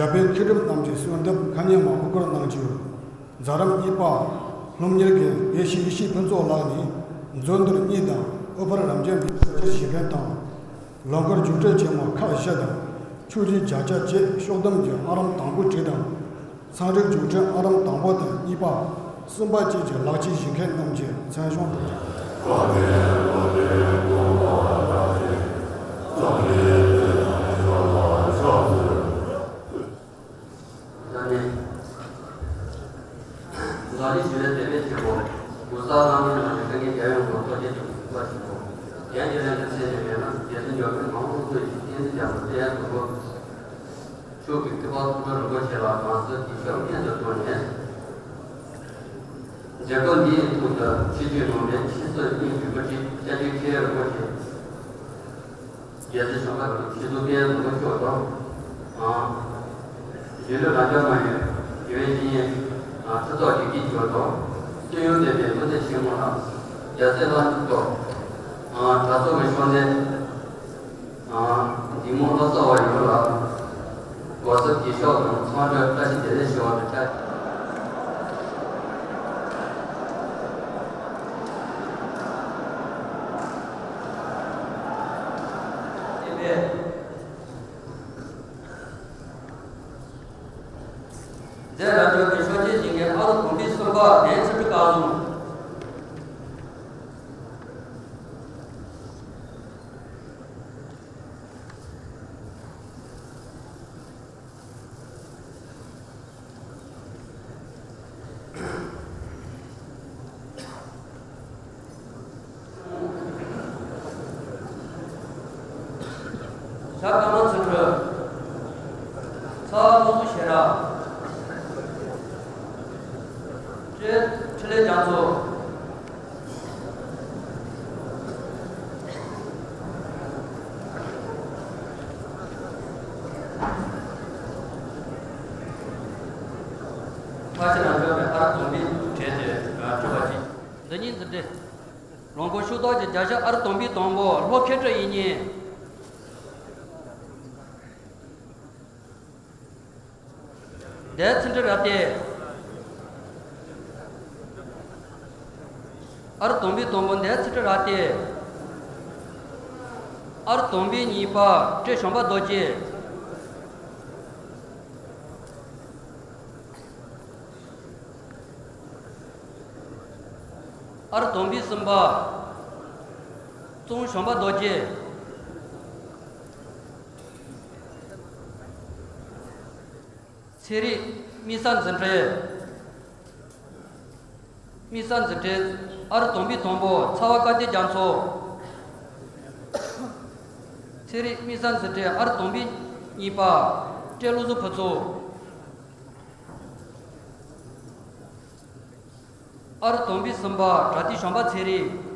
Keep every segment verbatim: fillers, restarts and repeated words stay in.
རྒྱལ་པོའི་མཁས་གྲུབ་རྣམས་ཀྱི་གསོལ་འདེབས་མཁའ་མཉམ་མ་དབུ་སྐོར་གནང་རྒྱུ། རྫ་རམ་གཉིས་པ། སློབ་གཉེར་དགེ་ཡེ་ཤེས་ཡེ་ཤེས་ཕུན་ཚོགས་ལགས་ནས་མཛོད་འདིར་གཉིས་དང་ཨུ་པར་རབ་འབྱམས་པའི་ཆོས་ཞུ་མཁན་དང་། ལོ་འཁོར་རྒྱུགས་སྤྲོད་ཆེན་མོ་ཁག་བཞི་དང་། ཆོས་རིག་བརྒྱ་ཆ་བརྒྱད་ཕྱོགས་བསྡོམས་ཀྱི་ཨང་རིམ་དང་པོ་དྲུག་དང་། ཚན་རིག་རྒྱུགས་སྤྲོད་ཨང་རིམ་དང་པོ་དང་གཉིས་པ། གསུམ་པ་བཅས་ཀྱི་ལག་ཁྱེར་ཞུ་མཁན་རྣམས་ཀྱི་མཚན་གཞུང་དང་། ལག་ལེན་ཞུ་བའི་དད་པའི་ཆེན་པོ། གུང་སེང་ལྷ་མོའི་ནང་ནས་སངས་རྒྱས་རྒྱལ་ཡོངས་ཀྱི་ཐུགས་རྗེ་ཆེན་པོ་གཟིགས་པ་ཆེན་པོ། རྒྱན་གྱི་ལན་དུ་གསན་ནས་མེད་ན་རྗེ་བཙུན་འཇམ་དཔལ་མང་པོ་སོགས་ཀྱི་བསྟན་འཛིན་རྒྱལ་པོ་དེ་ཡང་དུ་བོ། ཆོས་ཀྱི་ཐེག་པ་ཐུགས་སྤྲུལ་རིན་པོ་ཆེ་ལ་གང་ཟག་གི་ཤོག་སྙན་དུ་བཏོན་ནས། མཛད་སྒོ་འདིའི་ཐོག་ཏུ་ཆོས་བརྒྱུད་ནང་པའི་ཆོས་སྲིད་གཉིས་ཀྱི་དབུ་ཁྲིད་སྐྱབས་རྗེ་མཁན་རིན་པོ་ཆེ། རྒྱལ་སྲས་བྱམས་པ་དང་ཆོས་རྫོང་དཔལ་ལྡན་ལྷུན་པོ་མཆོག་དང་། ཨང་། གཞིས་ལུས་རང་སྐྱོང་ལྷན་ཁང་དགེ་བའི་བཤེས་གཉེན། ཨང་། ཁྲི་ཐོག་དགེ་བཤེས་མཆོག་དང་། སྤྱི་ཡོངས་བསྟན་པའི་བློ་གཏད་ཆེན་མོ་ལ། རྒྱལ་སྲས་ལྷ་མོ་མཆོག་ཨང་། གྲྭ་ཚང་གི་ཤོག་ལྡན། ཨང་། འདི་མོ་ལྷ་ས་བ་ཡོངས་ལ། གོ་སྐབས་ཀྱི་ཤོག་དང་ཚང་སྤྲོད་བཀྲ་ཤིས་བདེ་ལེགས་ཞུ་བ་དང་ཆབས་ཅིག་མཛད་ར་འཇོག་པའི་ཤོག་ཆེན་ཞིག་གི་ཨ་རུ་དོམ་པའི་གསུམ་པ་གདན་ཚིགས་སུ་བཀར་སོང་། ཞབས་ཀ་མ་ཚུ་ཁྲི། ཚ་བ་ལུགས་སུ་ཞེ་ར། ཁྲི་ཁྲི་ལས་རྒྱ་མཚོ། ཕ་ཤི་རང་བྱོན་པའི་ཨ་རུ་དོམ་པའི་གྲས་དེ་གྲུབ་པ་ཅིག་འདི་ཉིད་འཛིན་གྲྭའི་ལོ་འཁོར་ཤུགས་རྟགས་ཀྱི་བརྒྱ་ཆ་ཨ་རུ་དོམ་པའི་དང་པོ་ལྷོ་ཁེ་ཁྲི་ཡིན་ཉེ། འདས་ཚིག་འབྲུ་ར་སྟེ། ཨ་རུ་དོམ་པའི་དང་པོ་འདས་ཚིག་འབྲུ་ར་སྟེ། ཨ་རུ་དོམ་པའི་གཉིས་པ་བཀྲས་བྱམས་པ་རྡོ་རྗེ། ཨ་རུ་དོམ་པའི་གསུམ་པ། ཙོང་བྱམས་པ་རྡོ་རྗེ། ཚན་རིག་དམིགས་བསལ་འཛིན་གྲྭའི། དམིགས་བསལ་འཛིན་གྲྭའི་ཨ་རུ་དོམ་པའི་དང་པོ་ཚ་བ་སྐལ་ལྡན་རྒྱ་མཚོ། ཚན་རིག་དམིགས་བསལ་འཛིན་གྲྭའི་ཨ་རུ་དོམ་པའི་གཉིས་པ་བཀྲས་བློ་བཟང་ཕུན་ཚོགས། ཨ་རུ་དོམ་པའི་གསུམ་པ་བྲ་ཏི་བྱམས་པ་ཚེ་རིང་།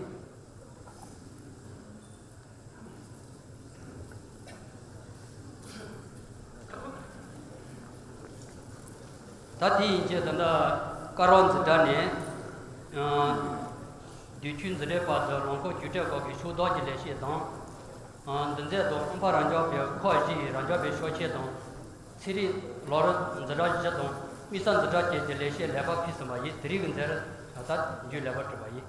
ད་དེ་ཡིན་ཚེ་ད་ལྟ་ཀ་ར་འཛིན་གྲྭ་ནས་ཨ་དུས་ཆེན་འཛིན་གྲྭའི་བར་དུ་ལོ་འཁོར་རྒྱུགས་སྤྲོད་སྐོར་གྱི་ཤུགས་རྟགས་ཀྱི་ལས་བྱེད་དང་། ཨ་འདི་མཛད་དུ་ཨམ་ཕ་རང་འཇགས་པའི་ཁག་བཞི་ཡི་རང་འཇགས་པའི་ཤོག་ཆེན་དང་། ཚན་རིག་ལོ་རིམ་འཛིན་གྲྭ་བཞི་དང་དམིགས་བསལ་འཛིན་གྲྭ་བཅས་ཀྱི་ལས་བྱེད་ལེགས་པར་ཕུལ་ཟིན་པ་ཡིན། དེ་རིང་གི་མཛད་རིམ་ད་ལྟ་མཇུག་ལེགས་པར་གྲུབ་པ་ཡིན།